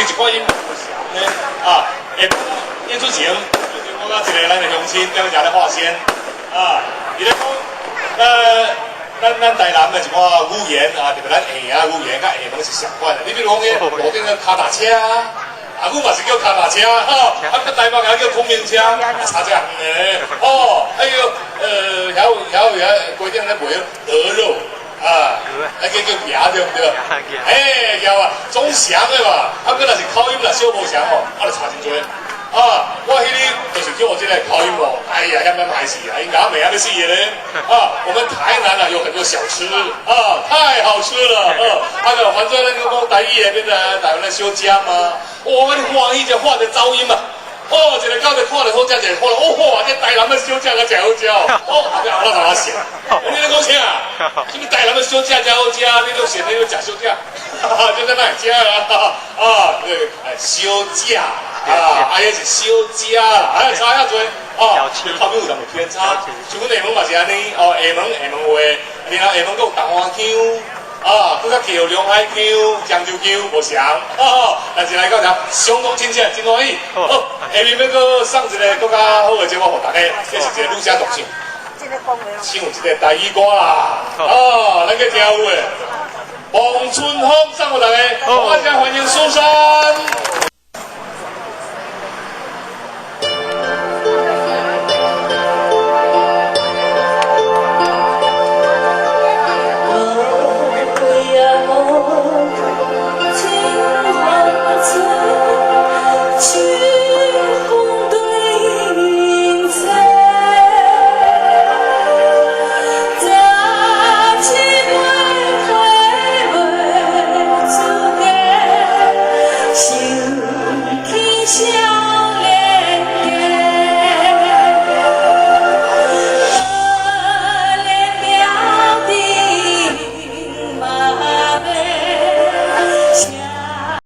是一寡音無相呢？啊，下演出前，我佮一个咱的鄉親踮遮咧畫仙，啊，伊咧講，咱台南的一寡語言啊，特別咱下營語言，佮廈門是相款的。你比如講，彼路頂的跤踏車啊，阮嘛是叫跤踏車，吼，啊，台北人叫孔明車，差遮遠的，哦，還有，遐有遐有遐街頂咧賣鵝肉。啊，啊叫叫鵝對毋對？嘿，鵝啊，總相的嘛。啊，閣若是口音若小無相吼，啊，就差真濟。啊，我彼日就是叫我這个口音哦，哎呀，遐欲歹勢啊，𪜶共我罵欲死的咧。啊，我們台南啊有很多小吃啊，太好吃了。啊，個反正咱講台語的，變成台灣的小食嘛。哇，你歡喜就看著走音啊！哦，一個到底看著好食，一個看著哦，哇，這台南的小食較誠好食哦。哦，啊，後來怎麼想？你咧講啥？啥物台南的小食誠好食？你攏想你咧食小食？哈哈，這在哪會食啊？啊，對，小食啊，啊，彼是小食啦，啊，差遐濟哦。口音有淡薄偏差，像阮廈門嘛是按呢，哦，廈門廈門話，然後廈門閣有台灣腔。啊，閣較叫龍海腔、漳州腔無相，哦，但是來講講相當親切，真歡喜。好，下面欲閣送一个閣較好的節目予大家，這是一個女聲獨唱，唱一个台語歌啦。哦，咱閣聽有的，望春風送予大家，我先歡迎蘇珊。